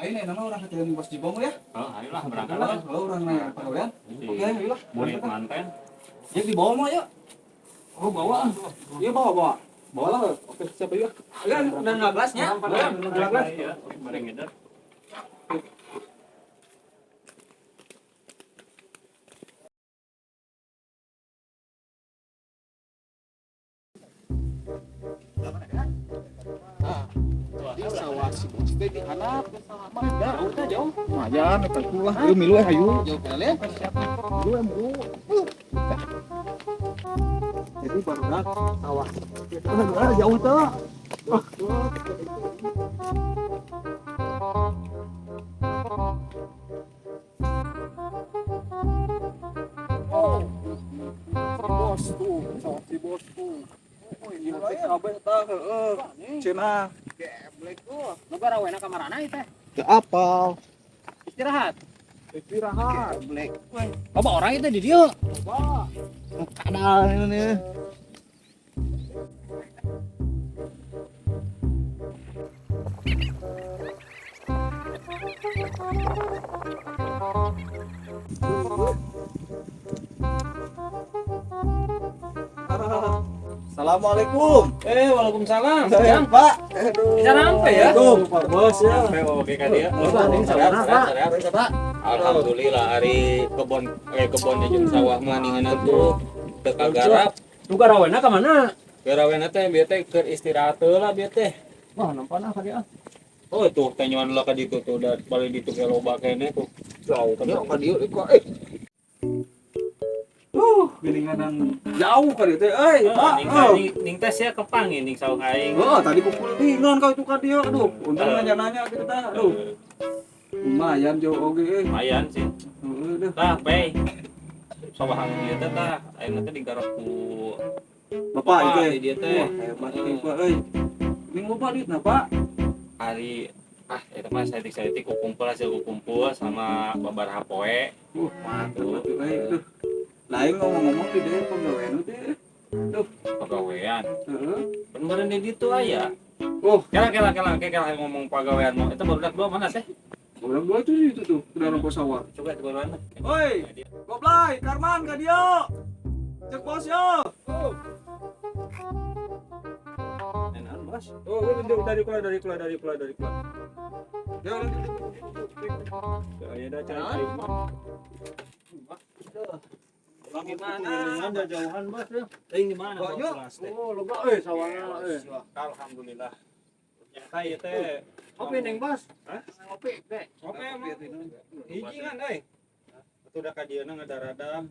Ayo nih, nama orang kecil bos Jibong ya. Oh, ayolah berangkat Lah, lah. kalau orang nanya pagawean. Oke, ayolah. Murid manten. Ya dibawa mah ya. Oh, bawa. Iya bawa bawa. Bawa lah. Oke, siapa ya? Ya, udah 15 nya. Udah 15 ya. Bareng ngeder. Di sawah si bos teh di handap mah jauh teh jauh. Lumayan eta lah. Ayo milu eh ayo. Jauh kali. Milu eh milu. Jadi barudak sawah. Ah, jauh teh. Oh, si bos tuh, sawah si bos tuh. Oh, iya teh kabeh tah heeh. Cenah. Geblek tuh. Nu garawena ka marana ieu teh? Teu apal. Istirahat. Istirahat. Geblek. Loba orang itu di dieu. Wah. Kadal ini. Assalamualaikum. Waalaikumsalam. Saya Pak. Aduh. Bisa sampai ya? Assalamualaikum, Pak Bos ya. Sampai oke ka dia. Pak. Pak. Alhamdulillah ari kebon kebonnya jeung sawah mah ninganan tuh teu kagarap. Nu garawena ka mana? Garawena teh bieu teh keur istirahat heula bieu teh. Wah, nampana ka dia. Oh tuh tanyuan lah ka ditu tuh da balik ditu ge loba keneh tuh. Jauh Kan ya ka dieu kok eh. Geuninganan jauh ka dieu teh euy, Pak. Ning Oh. ning teh sia kepang ning sawah aing. Oh, tadi kukulingan kau itu ka dieu. Aduh, untung nanya-nanya gitu tah. Aduh. Lumayan jauh oge euy. Lumayan sih. Heeh deh. Tah, pe. Sawah anu ieu teh tah, ayeuna teh digarap ku Bapak itu di dieu teh. Wah, hebat euy, Pak euy. Ini loba duitna, Pak. Ari eta mah saeutik-saeutik kukumpul hasil kukumpul sama babaraha poe. Mantep atuh euy. Aduh. Lain ngomong-ngomong di dieu pagawean teh. Pagawean. Heeh. Bener di ditu aya. Oh, Kela kela kela kela ngomong pagawean mau eta barudak dua mana teh? orang dua itu itu tuh, udah rumput sawah. Coba coba mana? Oi, Goblay, Karman ka dieu. Cek bos yo. Oh. Enak, Bos. Oh, dari keluar dari keluar dari keluar dari keluar. Ya, Ya dah cari mah. Gimana? Ada jauhan, Bos. Teuing di mana? Wah, yuk. Bos? Oh, loba euy sawahna euy. Alhamdulillah. Ternyata ieu teh Ngopi neng bos. Hah? Ngopi, be. Oke, emang. Hiji kan euy. Atuh da ka dieuna ngadaradam.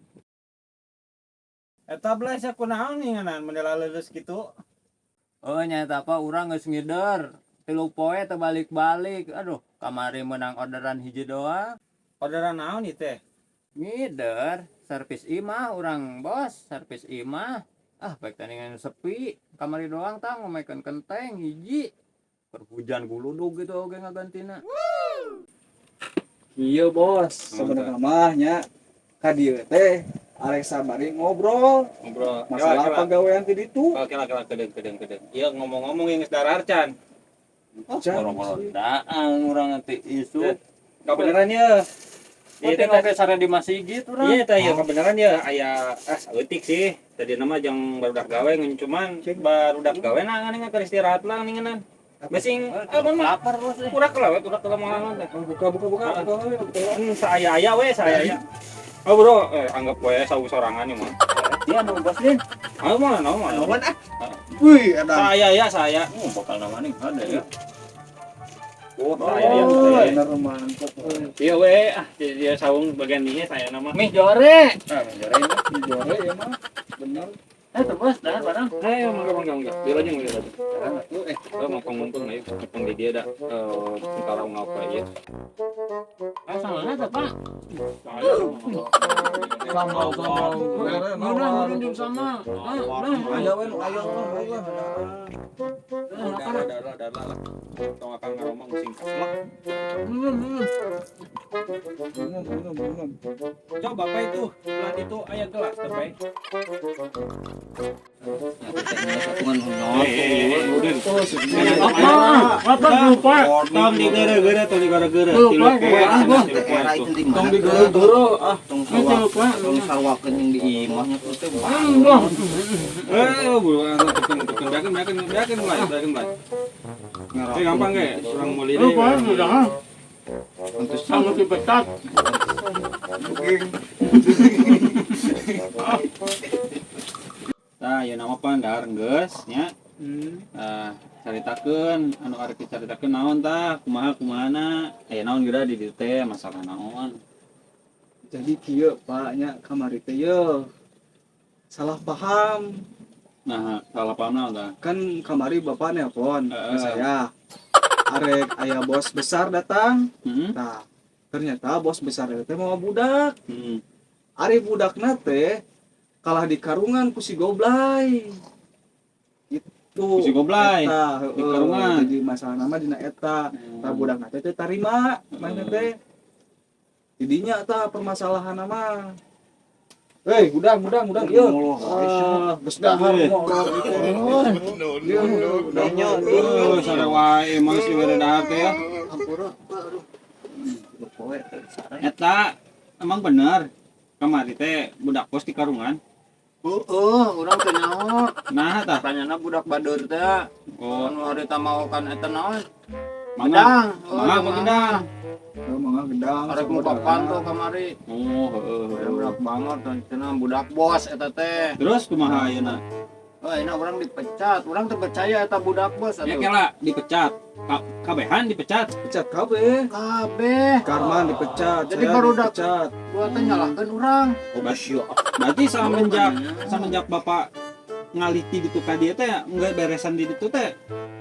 Eta belas ya kunaon nih nganan mendela leuleus kitu. Oh nyata apa urang geus ngider. Tilu poe teu balik-balik. Aduh, kamari menang orderan hiji doang. Orderan naon ieu teh? Ngider, servis imah urang bos, servis imah. Ah, baik tandingan sepi. Kamari doang tah ngomekeun kenteng hiji. Keur hujan guludug gitu oge ngagantina. Iya bos, sebenarnya mah nya ka dieu teh arek sabari ngobrol Ngobrol masalah pagawean ti ditu. Kela kela kedeung kedeung kedeung. Ieu ngomong-ngomong yang geus darar can. Oh, Boro-boro daang urang nanti isu. Kabeneran ye. Iya Iya teh oge sare di masjid urang. Iya teh ieu kabeneran ye aya saeutik sih. Tadi nama jang barudak gawe ngan cuman barudak gawe nah ngan keur istirahat lah ninganan. Besing mah Lapar bos. eh. urak lah we urak lah mangan teh. Buka buka buka buka. Hmm, saaya-aya we saaya-aya. Oh bro, anggap we sawu sorangan ieu mah. Iya nu bos Lin. Ah mah naon mah. Naon ah? Wih, ada. Saaya-aya saya. Oh, bakal nama nih ada ya. Oh, saaya-aya. Oh, saya. bener mantep. euy. Iya we, jadi dia sawung bagian dinya saya nama. Mie jore. Ah, jore ini, jore ya mah. Bener. Tuh bos, dah barang. Ayo mangga mangga mangga. Biar aja biar aja. Sekarang atuh Oh, mau ngumpul nggak ya? Ngumpul di dia dah. Kalau ngapa ya? Salah tuh, Pak. Sama sama. Udah, udah sama. Nah, Ayo we, ayo ayo. Darah darah darah lah. Tong akang ngaromong sing kaselak. Minum, minum, minum. Coba Pak itu, pelan itu aya gelas teh, Pak. Apa lupa? Tong digere-gere, tong digere-gere. Lupa, Tong digoro-goro ah. Tong Lupa. tong sawakeun yang di imahnya tuh teh. Eh, buruan tekan tekan biarkan biarkan biarkan mulai, biarkan mulai. Eh, gampang ge, urang meuli deui. Lupa sudah. Sama dipecat. Tah, ieu nama pan dahar geus nya. Tah, caritakeun anu arek dicaritakeun naon tah, kumaha kumahana. Aya naon geura di dieu teh, masalah naon. Jadi kieu Pak nya kamari teh ye. Salah paham. Nah, salah paham naon tah? Kan kamari bapak nelpon ke Heeh. saya. Arek aya bos besar datang. Heeh. Nah, ternyata bos besar itu teh mau budak. Heeh. Ari budakna teh kalah di karungan ku si Goblay. Itu. Ku si Goblay? Eta, Di heueuh. karungan? Jadi masalah nama dina eta. Tah budakna teh teu tarima mana teh. Didinya tah permasalahan nama. Hei, gudang, gudang, gudang, ieu. Ah, geus dahar molor ieu teh. Ieu, gudang. Eh, sare wae emang si bere dahar teh ya. Ampura, aduh. Poe teh sare. Eta emang bener. Kamari teh budak bos di karungan. Heeh, urang teh nyaho. Nah, tah. Tanyana budak badur teh. Oh, Anu harita mau kan eta naon? mangga. Gedang. Mangga apa gedang? Oh, mangga gedang. Arek muka panto kamari. Oh, heeh. Aya budak banget cenah budak bos eta teh. Terus kumaha ayeuna? Oh, enak orang dipecat, orang terpercaya eta budak bos Ya atuh. kela dipecat. Kabehan dipecat. Pecat kabeh. Kabeh. Karman dipecat, Jadi saya baru dak- dipecat. Gua teh nyalahkeun urang. Berarti semenjak semenjak bapak ngaliti di ka dia teh nggak beresan di ditu teh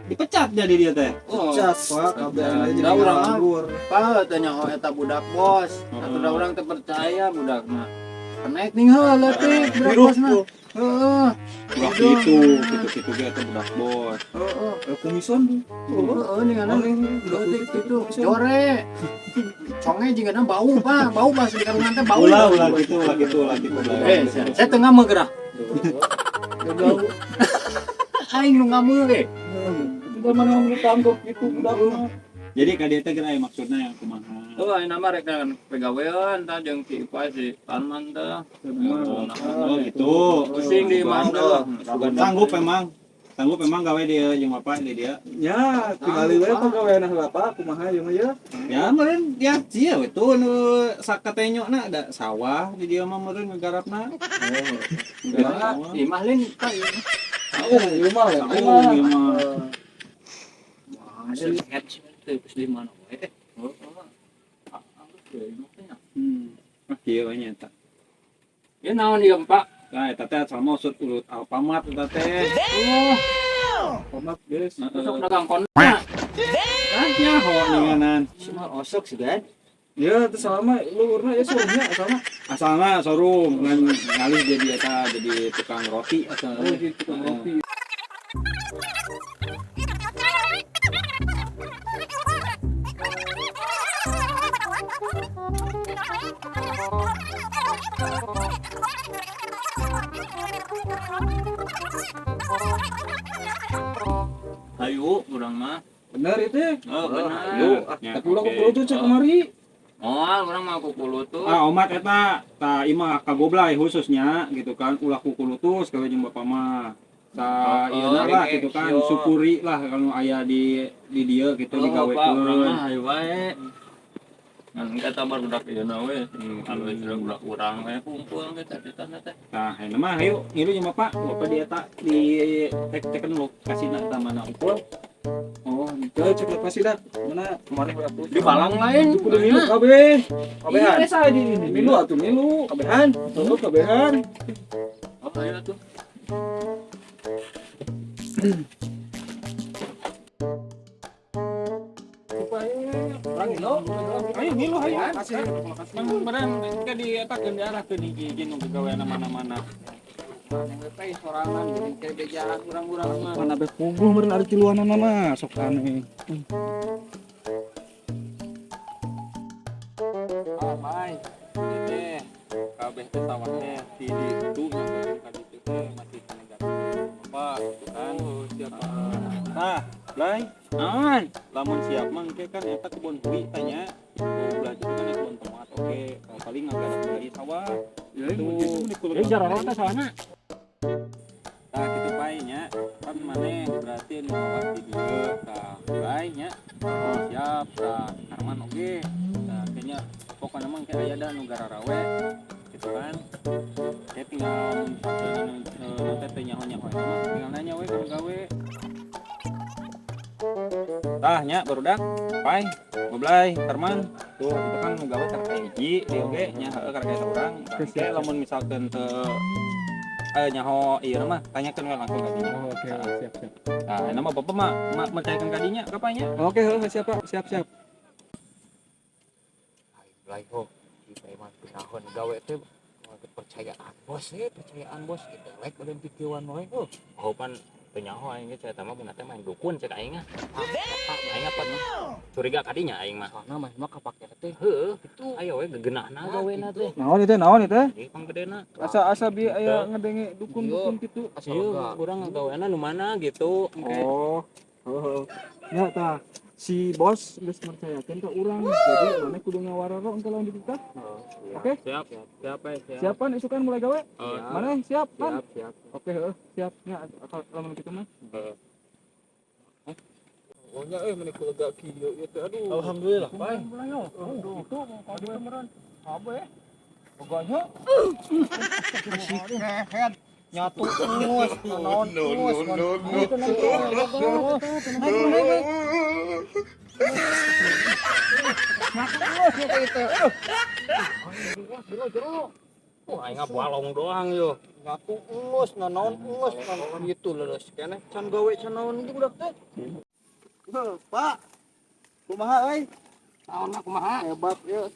dipecat jadi dia teh. Oh, Pecat, Pak, kabeh aja jadi Da urang mah. nganggur. Pak teh nyaho eta budak bos. Atuh da urang teh percaya budakna. Kenek ning heuh leutik budak bosna. Heeh. Budak gitu, gitu-gitu ge eta budak bos. Heeh. Eh, kumison. Heeh ning Aneh, budak leutik itu gitu. Jore. Conge jigana bau, Pak. Bau pas di karungan teh bau. Ulah ulah gitu, ulah gitu, ulah gitu. Eh, saya teu ngameu geura. Aing nu ngameu ge. Itu mana mau ditangkap gitu budakna. Jadi ka dia teh geura aya maksudna yang kumaha. Oh, ayeuna mah rek pegawean tah jeung si Ipa si Parman tah. Oh gitu. Pusing di imah udah. Sanggup emang. Sanggup emang gawe dia jeung bapak di dia. Ya, tinggal we pagawean heula Pak, kumaha ieu mah ya. Ya meureun ya cia we tuh nu sakatenyokna da sawah di dia mah meureun ngegarapna. Ngegarap sawah. Imah lin tah ieu. Oh, ieu mah ya. Saung ieu mah. Terus di mana we? Ah kieu we nya eta. Ieu naon ieu, Pak? Nah, eta teh sama usut urut Alfamart eta teh. Alfamart, guys. Sok dagang kon. Ah nyaho ninganan. Semua osok sih kan. Ya, itu selama luhurna ya showroomnya sama. Asalna showroom ngan ngalih jadi eta jadi tukang roti asalna. Oh, jadi tukang roti. Hayu urang mah. Bener itu. Oh, bener. Ayo, Ya, tapi ulah oke. kuku tuh cek kemari. Oh, urang mah kukulu tuh. Ah omat eta tah imah kagoblay khususnya gitu kan ulah kukulutus kalau jeung bapak mah. Sa Oh, ieu lah oke, gitu kan sio. syukuri lah kalau aya di dieu gitu Oh, Pak, urang digawekeun. mah hayu wae. Ngan kata barudak ieu na we, anu budak urang we kumpul ge tadi tanah teh. Nah, ayeuna mah hayu ngilu jeung bapak, bapak di eta di tek-tekeun lokasina eta mana unggul. Oh, itu cek lokasi dah. Mana kemarin udah Di Balang lain. Kudu milu kabeh. Kabehan. Iya, saya di ini. Milu atuh milu. Kabehan. Tuh kabehan. Oh, ayo tuh. Ayo ngilu hayu. Kan meureun ke di eta keun diarahkeun hiji-hiji nu gaweana mana-mana. Maneh we teh sorangan jadi kayak bejaan urang-urang mah. Mana be puguh meureun ari tiluanana mah sok aneh. Ah, Pai. Ieu teh kabeh teh sawah teh ti ditu nyampe ka ditu teh masih keneh negatif. Bapak gitu kan. Oh, siapa? Tah, Blay. Naon? Lamun siap mah engke kan eta kebon hui tanya. Tuh belah ditu kan kebon tomat oke. Kalau paling ngagarap deui sawah. Ya, Tuh. Eh jarang teh soalna. Tah kitu Pai nya. Kan maneh berarti nu ngawas di dieu tah Blay nya. Oh, siap tah Arman oge. Tah kayaknya pokoknya mah kayak aya da nu gararawe gitu kan. Kayak tinggal misalkan anu teh teh nyaho-nyaho eta mah tinggal nanya we ka nu gawe. Tah nya barudak. Pai, Goblay, Arman. Tuh itu kan nu gawe karek hiji di oge nya heueuh karek saurang. Tah, Oke, siap, Kayak lamun misalkan teu nyaho ieu mah tanyakeun we langsung ka dinya. Oh, oke, siap, siap. Nah, ini mah bapak mah mercayakeun ka dinya kapanya? Oke, heuh, siap, Pak. Siap, siap. Lain ho, di preman pinahon gawe teh kepercayaan bos eh percayaan bos gitu rek badan pikiran wae oh. Oh pan teu nyaho aing ge eta mah bukan teh main dukun cek aing ah. Aing apa curiga kadinya aing mah. Soalna mah mah kapake teh Heueuh, itu ayo we gegenahna gawena teh. Naon itu, naon itu? Ieu panggedena. Asa-asa bi aya ngedenge dukun-dukun kitu. asal Ieu enggak. urang ngagawena nu mana gitu. Engke. Oh, heuh. Ya tah, si bos geus mercayakeun ka urang. Jadi maneh kudu ngawararo engke lawan ditu tah. Oke, Siap, siap, eh, siap. siapan isukan mulai gawe? Oh, Maneh siap kan? Siap, siap. Oke, heuh, siap. Nya lamun kitu mah. Oh nya eh meni kulega kieu ieu teh aduh. Alhamdulillah, Pak. Aduh, Itu mau kabeh meureun. Kabeh. Pokoknya kehed nyatu ngus naon ngus. No, no, no. Naik naik naik. Nyatu ngus ieu teh itu. Aduh. Jero jero. Wah, aing balong doang yo. Nyatu ngus naon ngus naon gitu leres keneh can gawe can naon itu budak teh. Heuh, Pak. Kumaha euy? Naon mah kumaha? Hebat ieu.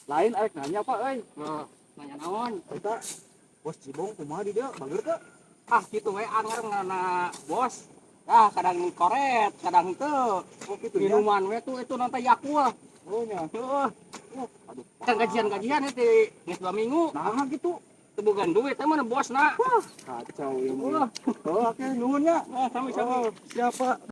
Lain arek nanya, Pak euy. Nah, nanya naon? Eta bos Cibong kumaha di dieu? Bager teu? Ah gitu we anger ngana bos. Ah kadang koret, kadang teu. Oh kitu nya. Minuman we tuh itu nanti Yakult. Oh nya. Heuh, Aduh. kan gajian-gajian itu geus 2 minggu. Nah gitu. Teu boga duit teh mana bosna. Kacau ya. Wah. Oh, oke nuhun nya. Nah, sami-sami. Oh, siap, Pak.